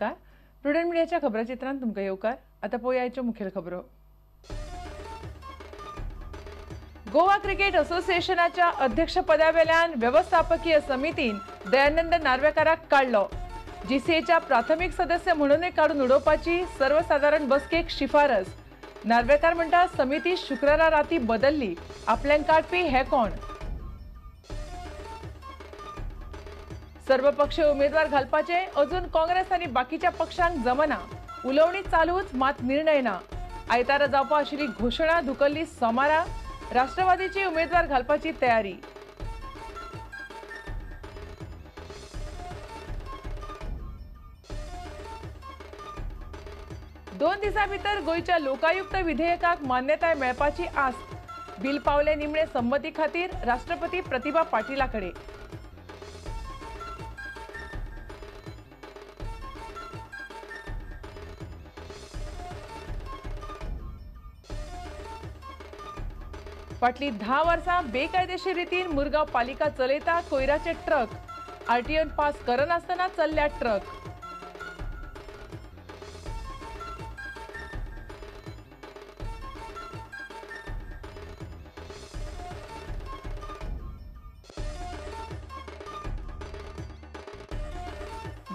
नमस्कार, प्रुडंट मीडियाच्या खबराचित्रांत तुमकां येवकार. आतां पळोवया आयच्यो मुखेल खबरो. गोवा क्रिकेट असोसिएशनाच्या अध्यक्षपदावेल्यान वेवस्थापकीय समितीन दयानंद नार्वेकाराक काडलो. जीसीएच्या प्राथमिक सदस्य म्हणूनय काडून उडोवपाची सर्वसादारण बसकेक शिफारस. नार्वेकार म्हणटा समिती शुक्रारा राती बदलली, आपल्यांक काडपी हे कोण? सर्वपक्षीय उमेदवार घालपाचे अजून काँग्रेस आनी बाकीच्या पक्षांक जमना. उलोवणी चालूच, मात निर्णय ना. आयतारा जावपा आशिल्ली घोशणा धुकल्ली सोमारा. राष्ट्रवादीची उमेदवार घालपाची तयारी. दोन दिसां भितर गोंयच्या लोकायुक्त विधेयकाक मान्यताय मेळपाची आस्त. बिल पावले निमणे संमती खातीर राष्ट्रपती प्रतिभा पाटीला कडेन. फाटली 10 वर्सां बेकायदेशीर रितीन मुरगांव पालिका चलयता कोयराचे ट्रक. आरटीओन पास करनासतना चल्ल्या ट्रक.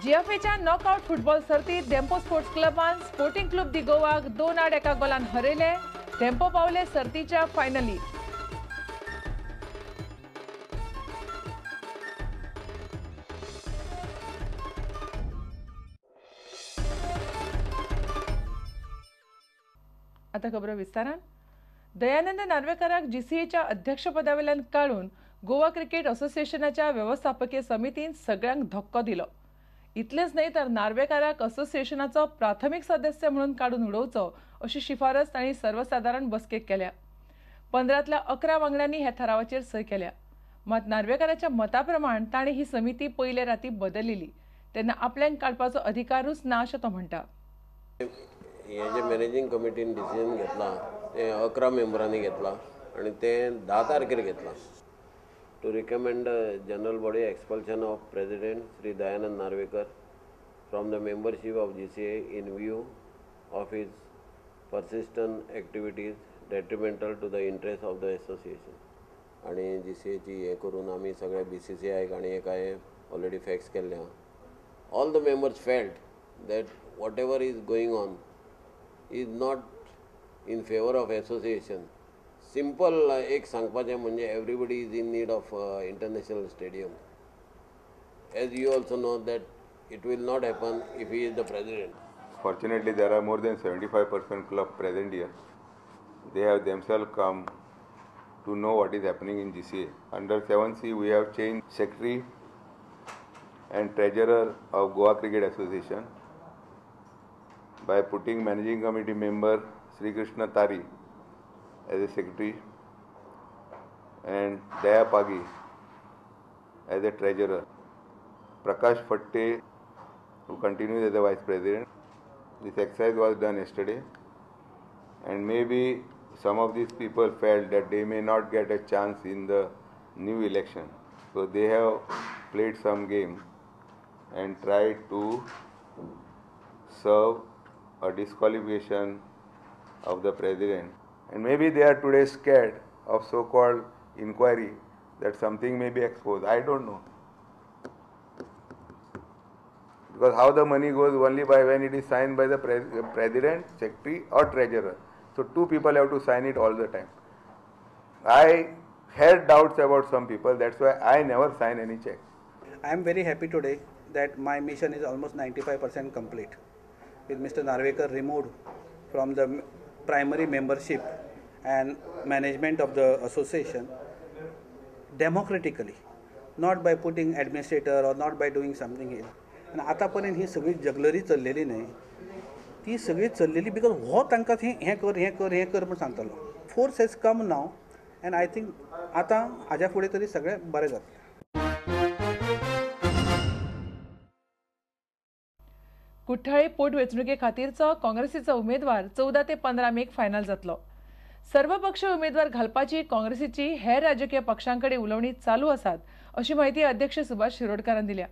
जीएफएच्या नॉकआउट फुटबॉल सर्तीत धेंपो स्पोर्ट्स क्लबान स्पोर्टिंग क्लब दी गोवाक 2-1 गोलान हरयले. धेंपो पावले सर्तीच्या फायनलीत. आता खबर विस्तारान. दयानंद नार्वेकाराक जीसीएच्या अध्यक्षपदावेल्यान काडून गोवा क्रिकेट असोसिएशनाच्या वेवस्थापकीय समितीन सगळ्यांक धक्को दिलो. इतलेंच न्हय तर नार्वेकाराक असोसिएशनाचो प्राथमिक सदस्य म्हणून काडून उडोवचो अशी शिफारस तांणी सर्वसादारण बसकेक केल्या. 15तल्या 11 वांगड्यांनी ह्या थारावाचेर सय केल्या. मात नार्वेकाराच्या मता प्रमाण ताणें ही समिती पयले राती बदलिली तेन्ना आपल्यांक काडपाचो अधिकारूच ना अशें तो म्हणटा. हे जे मॅनेजींग कमिटीन डिसिजन घेतला तें 11 मेंबरांनी घेतला आनी तें 10 तारखेर घेतलां. To recommend general body expulsion of president Shri Dayanand Narvekar from the membership of GCA in view of his persistent activities detrimental to the interest of the association. आनी जीसीएची हें करून आमी सगळे बीसीसीआयक आनी हे काय ऑलरेडी फॅक्स केल्ले आहा. All the members felt that whatever is going on is not in favour of association. Simple एक सांगपाचें म्हणजे everybody is in need of international stadium. As you also know that it will not happen if he is the president. Fortunately there are more than 75% club present here. They have themselves come to know what is happening in GCA. Under 7C we have changed secretary and treasurer of Goa Cricket Association by putting managing committee member Sri Krishna Tari as a secretary and Daya Pagi as a treasurer. Prakash Fatte, who continues as the vice president. This exercise was done yesterday, and maybe some of these people felt that they may not get a chance in the new election. So they have played some game and tried to serve a disqualification of the president. And maybe they are today scared of so-called inquiry that something may be exposed. I don't know. Because how the money goes only by when it is signed by the president, secretary or treasurer. So 2 people have to sign it all the time. I had doubts about some people, that's why I never sign any check. I am very happy today that my mission is almost 95% complete. With Mr. Narvekar removed from the primary membership and management of the association democratically, not by putting administrator or not by doing something else. आनी आतां पर्यंत ही सगळी jugglery चल्लेली न्हय, ती सगळी चल्लेली because हो तांकां हें कर हें कर हें कर म्हूण सांगतालो. Force has come now and I think आतां हाज्या फुडें तरी सगळें बरें जातलें. कुठ्ठाळे पोटवेंचणुके खातीरचो काँग्रेसीचो उमेदवार 14 ते 15 मेक फायनल जातलो. सर्वपक्षीय उमेदवार घालपाची काँग्रेसीची हेर राजकीय पक्षांकडे उलोवणी चालू आसात अशी माहिती अध्यक्ष सुभाष शिरोडकारान दिल्या.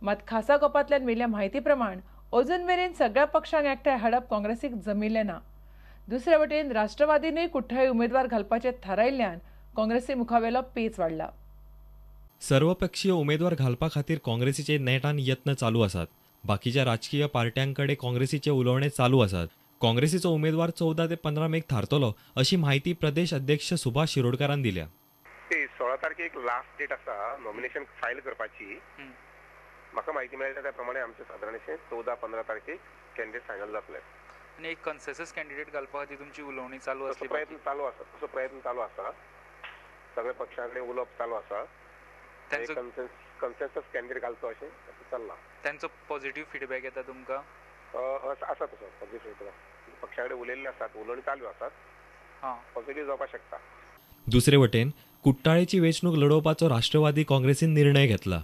मात खासा गोपांतल्यान मेळिल्ल्या म्हायती प्रमाण अजून मेरेन सगळ्या पक्षांक एकठांय हाडप काँग्रेसीक जमिल्लें ना. दुसरे वटेन राष्ट्रवादीनूय कुठ्ठाळी उमेदवार घालपाचें थारायिल्ल्यान काँग्रेसी मुखावेलो पेच वाडला. सर्वपक्षीय उमेदवार घालपा खातीर काँग्रेसीचे नेटान यत्न चालू आसात. बाकीच्या राजकीय पार्ट्यांकडे काँग्रेसीचे उलोवणे चालू आसात. काँग्रेसीचो उमेदवार 14 ते 15 मेक थारतलो अशी माहिती प्रदेश अध्यक्ष सुभाष शिरोडकारान दिल्या. 16 तारखेक लास्ट डेट आसा नॉमिनेशन फायल करपाची. म्हाका म्हायती मेळटा त्या प्रमाणे आमचे सादारणशे 14-15 तारखेक कॅन्डिडेट फायनल जातले. आनी एक कन्सेसस कॅन्डिडेट घालपा खातीर तुमची उलोवणी चालू आसली. प्रयत्न चालू आसा, तसो प्रयत्न चालू आसा, सगळ्या पक्षां कडेन उलोवप चालू आसा. कन्सेसस कॅन्डिडेट घालचो अशें चल्लां. तांचो पॉझिटिव्ह फिडबॅक येता तुमकां? आसा तसो पॉझिटिव्ह फिडबॅक. पक्षा कडेन उलयल्ले आसात, उलोवणी चालू आसात, पॉझिटिव्ह जावपाक शकता. दुसरे वटेन कुट्टाळेची वेंचणूक लढोवपाचो राष्ट्रवादी काँग्रेसीन निर्णय घेतला.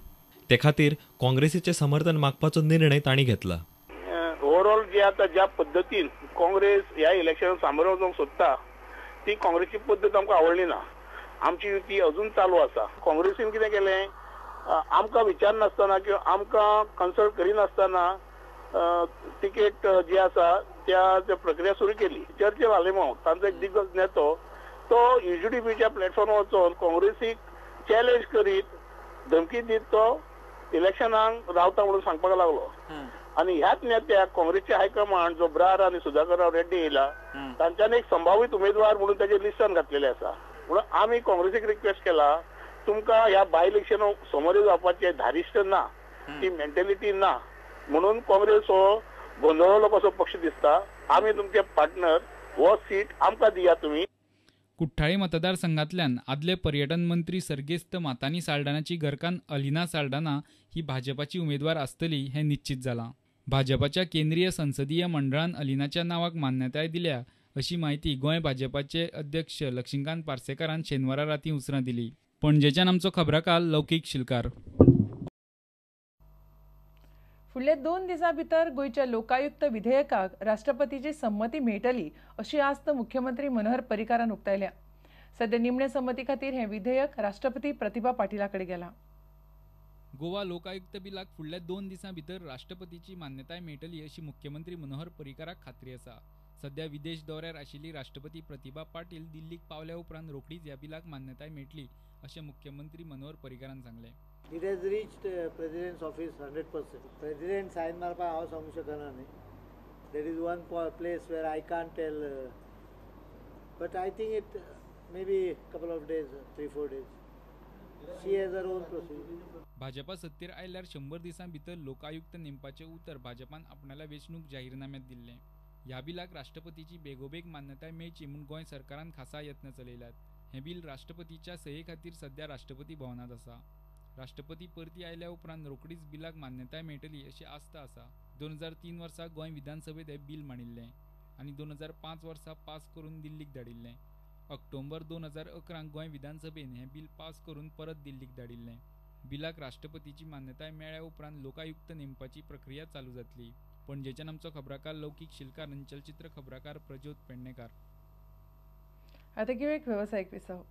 ते खातीर काँग्रेसीचे समर्थन मागपाचो निर्णय तांणी घेतला. ओवरऑल जे आता ज्या पद्दतीन काँग्रेस ह्या इलेक्शनाक सामोरे वचूंक सोदता ती काँग्रेसची पद्दत आमकां आवडली ना. आमची युती अजून चालू आसा. काँग्रेसीन कितें केलें, आमकां विचारनासतना किंवा आमकां कन्सल्ट करिनासतना तिकेट जी आसा त्या प्रक्रिया सुरू केली. चर्चिल आलेमांव तांचो एक दिग्गज नेतो तो यूजीडीपीच्या प्लॅटफॉर्मार वचून काँग्रेसीक चॅलेंज करीत धमकी दीत तो इलेक्शनाक रावता म्हणून सांगपाक लागलो. आनी ह्याच नेत्याक काँग्रेसचे हायकमांड जो ब्रार आनी सुधाकरराव रेड्डी येयला तांच्यानी एक संभावीत उमेदवार म्हणून ताजे लिस्टान घातलेले आसा. म्हणून आमी काँग्रेसीक रिक्वेस्ट केला, तुमकां ह्या बाय इलेक्शन समोर जावपाचें धारिश्ट ना, ती मेंटेलिटी ना, म्हणून काँग्रेस हो गोंदळलो कसो पक्ष दिसता. आमी तुमचे पार्टनर, हो सीट आमकां दिया तुमी. कुठ्ठाळी मतदारसंघातल्यान आदले पर्यटन मंत्री सर्गेस्त मातानी साल्डानाची घरकान्न अलिना साल्डाना ही भाजपाची उमेदवार आसतली हें निश्चित जालां. भाजपाच्या केंद्रीय संसदीय मंडळान अलिनाच्या नांवाक मान्यताय दिल्या अशी म्हायती गोंय भाजपाचे अध्यक्ष लक्ष्मीकांत पार्सेकारान शेनवारा रातीं उसरां दिली. पणजेच्यान आमचो खबराकार लौकीक शिलकार. फुडल्या 2 दिसां भितर गोंयच्या लोकायुक्त विधेयकाक राष्ट्रपतीची संमती मेळटली अशी आस्त मुख्यमंत्री मनोहर पर्रीकारान उक्तायल्या. सध्या निमणे संमती खातीर हें विधेयक राष्ट्रपती प्रतिभा पाटीला कडेन गेलां. गोवा लोकायुक्त बिलाक फुडल्या 2 दिसां भितर राष्ट्रपतीची मान्यताय मेळटली अशी मुख्यमंत्री मनोहर पर्रीकाराक खात्री आसा. सध्या विदेश दौऱ्यार आशिल्ली राष्ट्रपती प्रतिभा पाटील दिल्लीक पावल्या उपरांत रोखडीच ह्या बिलाक मान्यताय मेळटली अशें मुख्यमंत्री मनोहर पर्रीकारान सांगलें. It has reached President's office 100%. President sign मारपाक हांव सांगूंक शकना न्ही. There is one place where I can't tell, but I think it may be couple of days, 3-4 days. She has her own procedure. Bhajpa सत्तेर आयल्यार 100 दिसां भितर लोकायुक्त नेमपाचें उतर भाजपान आपणाल्या वेंचणूक जाहीरनाम्यांत दिल्लें. ह्या बिलाक राष्ट्रपतीची बेगोबेग मान्यताय मेळची म्हूण गोंय सरकारान खासा यत्न चलयल्यात. हें बिल राष्ट्रपतीच्या सये खातीर सध्या राष्ट्रपती भवनांत आसा. राष्ट्रपती परती आयल्या उपरांत रोखडीच बिलाक मान्यताय मेळटली अशी आस्त आसा. 2003 वर्सा गोंय विधानसभेत हें बिल मांडिल्लें आनी 2005 वर्सा पास करून दिल्लीक धाडिल्लें. ऑक्टोबर 2011 गोंय विधानसभेन हें बिल पास करून परत दिल्लीक धाडिल्लें. बिलाक राष्ट्रपतीची मान्यताय मेळ्ळ्या उपरांत लोकायुक्त नेमपाची प्रक्रिया चालू जातली. पणजेच्यान आमचो खबराकार लौकीक शिलकार आनी चलचित्र खबराकार प्रज्योत पेडणेकार. आता घेऊ एक व्यावसायिक विसव.